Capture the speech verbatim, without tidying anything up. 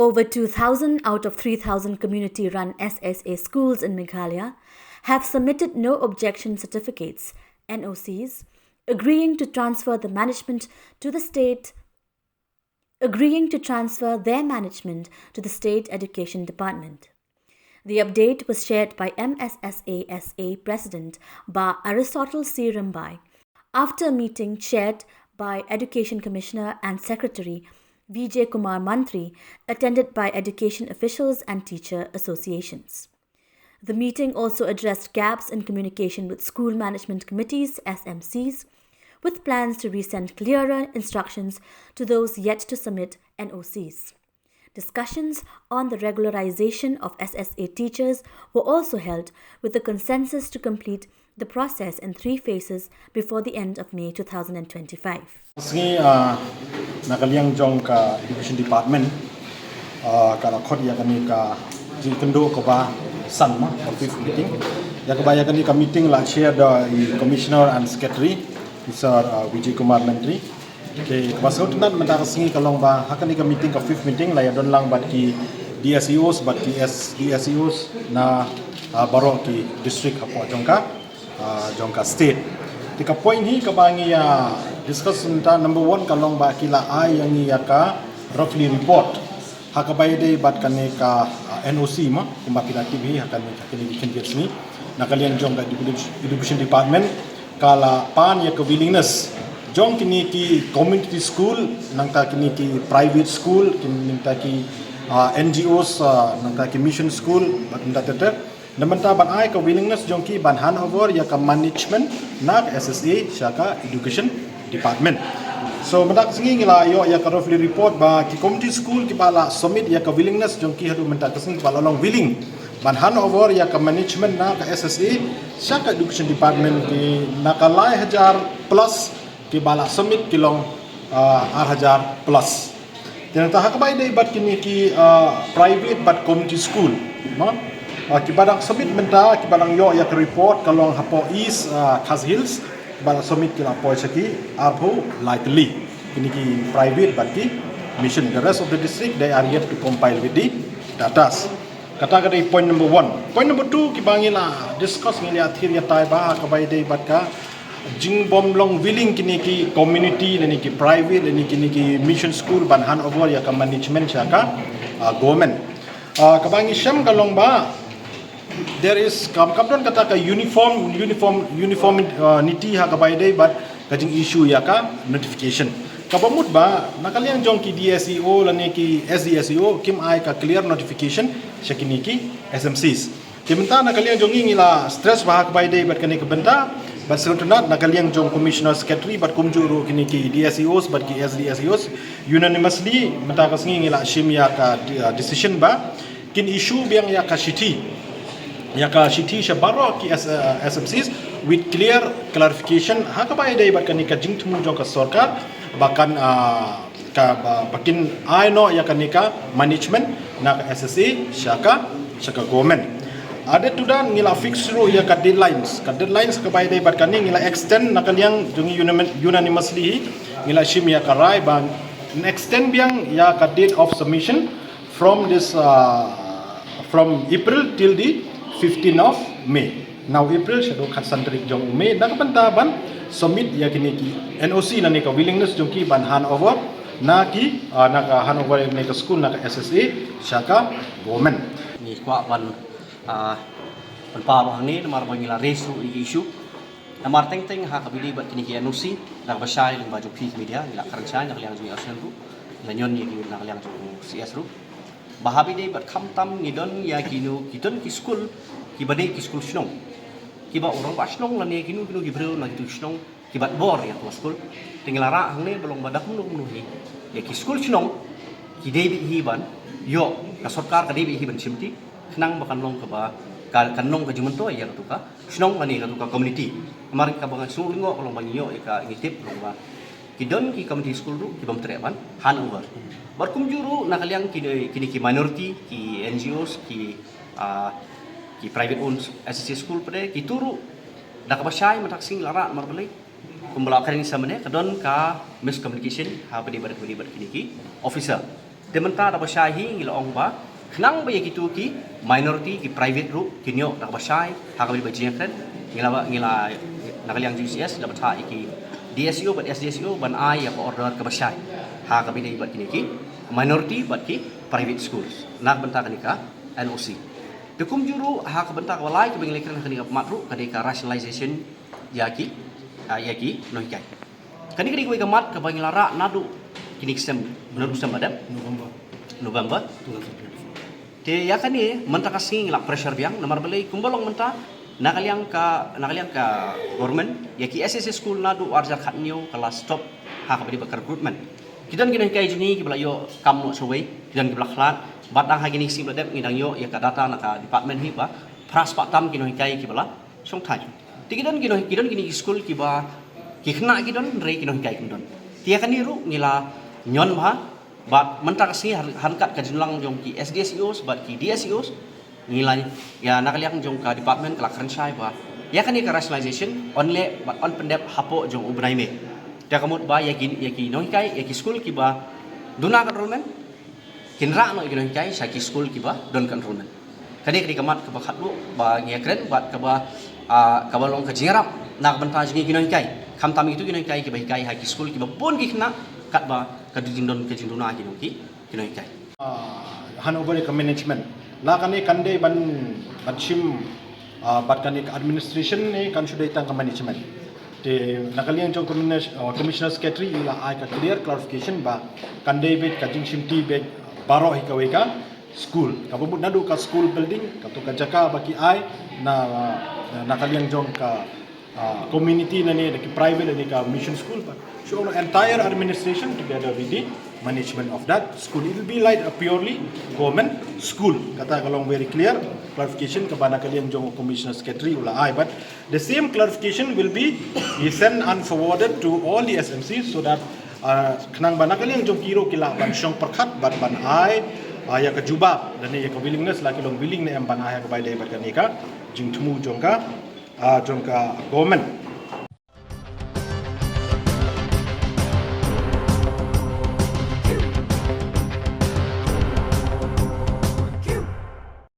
Over two thousand out of three thousand community run S S A schools in Meghalaya have submitted no objection certificates, N O Cs, agreeing to transfer the management to the state, agreeing to transfer their management to the State Education Department. The update was shared by M S S A S A President Bah Aristotle C Rymbai after a meeting chaired by Education Commissioner and Secretary Vijay Kumar Mantri, attended by education officials and teacher associations. The meeting also addressed gaps in communication with school management committees, S M Cs, with plans to resend clearer instructions to those yet to submit N O Cs. Discussions on the regularization of S S A teachers were also held, with the consensus to complete the process in three phases before the end of May two thousand twenty-five. Sngi, ah, na ka liang jong ka Education Department, ah, ka la khot ïa kane ka jingkynduh kaba san ma, ka fifth meeting. Ïa kaba ïa kane ka meeting la chair da i Commissioner and Secretary, Mister, ah, Vijay Kumar Mantri. Okay, kaba sngewtynnat mynta ka sngi ka long ba ha kane ka meeting, ka fifth meeting, la ïa don lang bad ki D S E Os, bad ki S D S E Os na, ah, baroh ki district hapoh jong ka, ah, jong ka state. Te ka point hi kaba ngi ïa discuss mynta, number one, ka long ba ki la ai ïa ngi ïa ka roughly report ha kaba ïadei bad kane ka, ah, N O C ma, kumba phi la tip hi ha kane ka, kine ki khyndiat sngi. Na ka liang jong ka Education, Education Department ka la pan ïa ka willingness jong kine ki community school, nangta kine ki private school, kin, nangta ki, ah, N G Os, ah, nangta ki mission school, bad nangta ter ter. Na mynta ban ai ka willingness jong ki ban hand over ïa ka management na ka S S A sha ka Education Department. So mynta ka sngi ngi la ïoh ïa ka roughly report ba ki community school kiba la submit ïa ka willingness jong ki haduh mynta ka sngi, kiba la long willing ban hand over ïa ka management na ka S S A sha ka Education Department, ki na ka lai hajar plus, kiba la submit ki long, ah, ar hajar plus. Te nangta ha kaba ïadei bad kine ki, ah, private bad community school, no? Ah, kiba dang submit mynta, kiba dang ïoh ïa ka report ka long hapoh East, ah, Khasi Hills, kiba la submit ki la poi sha ki arphew lai tylli. Kine ki private bad ki mission. The rest of the district, they are yet to compile with the datas. Kata ka dei point number one. Point number two, kiba ngi la discuss, ngi la ïathir ïatai bha ha kaba ïadei bad ka jingbym long willing kine ki community lane ki private lane kine ki mission school ban hand over ïa ka management sha ka, ah, government. Ah, kaba ngi shem ka long ba there is, kam, kam don kata ka uniform, uniform, uniform, ah, niti ha kaba ïadei bad ka jing issue ïa ka notification. Kaba mut ba na ka liang jong ki D S E O lane ki S D S E O kim ai ka clear notification sha kine ki S M Cs. Te mynta na ka liang jong ngi ngi la stress bha ha kaba ïadei bad kane ka bynta, bad sngewtynnat na ka liang jong Commissioner, Secretary bad kumjuh ruh kine ki D S E Os bad ki S D S E Os, unanimously mynta ka sngi ngi la shim ïa ka de-, uh, decision ba kin issue biang ïa ka shithi, ïa ka shithi sha baroh ki S-, uh, S M Cs with clear clarification ha kaba ïadei bad kane ka jingthmu jong ka sorkar ba kan, uh, ka ba, ba kin ai noh ïa kane ka management na ka S S A sha ka, sha ka government. Added to that, ngi la fix ruh ïa ka deadlines. Ka deadlines kaba ïadei bad kane ngi la extend na ka liang jong ngi unanimous-, unanimously hi, ngi la shim ïa ka rai ban extend biang ïa ka date of submission from this, uh, from April till the fifteenth of May. Now April shaduh khatsan tarik jong u May, na ka bynta ban submit ïa kine ki N O C lane ka willingness jong ki ban hand over na ki, ah, na ka hand over ïa kine ka school na ka S S A sha ka government. Ngi kwah ban, ah, ban pynpaw hangne namar ba ngi la raise ruh ïa ki issue. Namar teng teng ha kaba ïadei bad kine ki N O C, na kaba shai lyngba jong phi ki media, ngi la kren shai na ka liang jong ngi ruh, ngi la ñion ïa ki na ka liang jong C S ruh. Ba haba ïadei bad khamtam ngi don ïa kino, ki don ki skul kiba dei ki skul shnong, kiba u rangbah shnong lane kino kino ki briew na kitu ki shnong kiba bor ïa ka skul. Te ngi la rah hangne ba long ba da kumno kumno hi ïa ki skul shnong ki dei beit hi ban ïoh, ka sorkar ka dei beit hi ban shimti khnang ba kan long kaba, ka, kan long ka jingmyntoi ïa katu ka shnong lane katu ka community. Namar kaba nga sngew lyngngoh ka long ba ngi ïoh ïa ka, ngi tip long ba ki don ki community school ruh ki bym treh ban hand over. Bad kumjuh ruh na ka liang kine, kine ki minority, ki N G Os, ki, ah, ki private owned S S A school pat de, kitu ruh da kaba shai mynta ka sngi la rah namar balei, kumba la kren samane, ka don ka miscommunication ha kaba ïadei bad, kaba ïadei bad kine ki officer. Te mynta da ba shai hi ngi la ong ba khnang ba ïa kitu ki minority ki private ruh kin ïoh da ba shai ha kaba ïadei bad jingïakren, ngi la ba, ngi la, na ka liang G C S la ba thah ïa ki D S E O bad S D S E O ban ai ïa ka order kaba shai ha kaba ïadei bad kine ki minority bad ki private schools na ka bynta kane ka N O C. Te kumjuh ruh ha ka bynta kaba lai kaba ngi la kren ha kane ka mat ruh ka dei ka rationalization ïa ki, ah, ïa ki nonghikai. Kane ka dei kawei ka mat kaba ngi la rah naduh kine ki sem, naduh sem ba dep November. November. Te ïa kane mynta ka sngi ngi la pressure biang namar balei kumba long mynta na ka liang ka, na ka liang ka government ïa ki S S A school naduh ar hajar khathynñiew ka la stop ha kaba ïadei bad ka recruitment. Ki don ki nonghikai jong ngi kiba la ïoh kam noh shawei, ki don kiba la khlad, bad dang ha kine ki sngi ba dep ngi dang ïoh ïa ka data na ka department hi ba phra spah tam ki nonghikai kiba la shongthait. Te ki don ki nong, ki don kine ki skul kiba ki khynnah ki don hynrei ki nonghikai kim don. Te ïa kane ruh ngi la ñion bha bad mynta ka sngi ha ryngkat ka jinglong jong ki S D S E Os bad ki D S E Os ngi la, ïa, na ka liang jong ka department ka la kren shai ba ïa kane ka rationalization yn leh bad yn pyndep hapoh jong u bnai May. Te ka mut ba ïa ki, ïa ki nonghikai, ïa ki skul kiba duna ka enrollment kin rah noh ïa ki nonghikai sha ki skul kiba don ka enrollment. Kane ka dei ka mat kaba khatduh ba ngi ïakren bad kaba, ah, kaba long ka jingïarap na ka bynta jong ngi ki nonghikai. Khamtam ïa kitu ki nonghikai kiba hikai ha ki skul kiba bun ki khynnah katba ka jingdon ka jingduna ki nong ki, ki nonghikai. Ah, handover ïa ka management. La kane kan dei ban, ban shim, ah, bad kane ka administration ne kan shu dei tang ka management. Te na ka liang jong commissioner, uh, commissioner secretary i la ai ka clear clarification ba kan dei beit ka jingshimti beit baroh hi kawei ka school. Kaba mut naduh ka school building, kato ka jaka ba ki ai na, na ka liang jong ka, uh, community lane da ki private lane ka mission school, but shu ong entire administration together with the management of that school. It will be like a purely government school. Kata ka long very clear clarification kaba na ka liang jong commissioner secretary u la ai, but the same clarification will be sent and forwarded to all the S M Cs so that, uh, khnang ba na ka liang jong ki ruh ki lah ban shong pyrkhat bad ban ai, uh, ïa ka jubab lane ïa ka willingness, la ki long willing ne em ban ai ha kaba ïadei bad kane ka jingthmu jong ka, uh, jong ka government.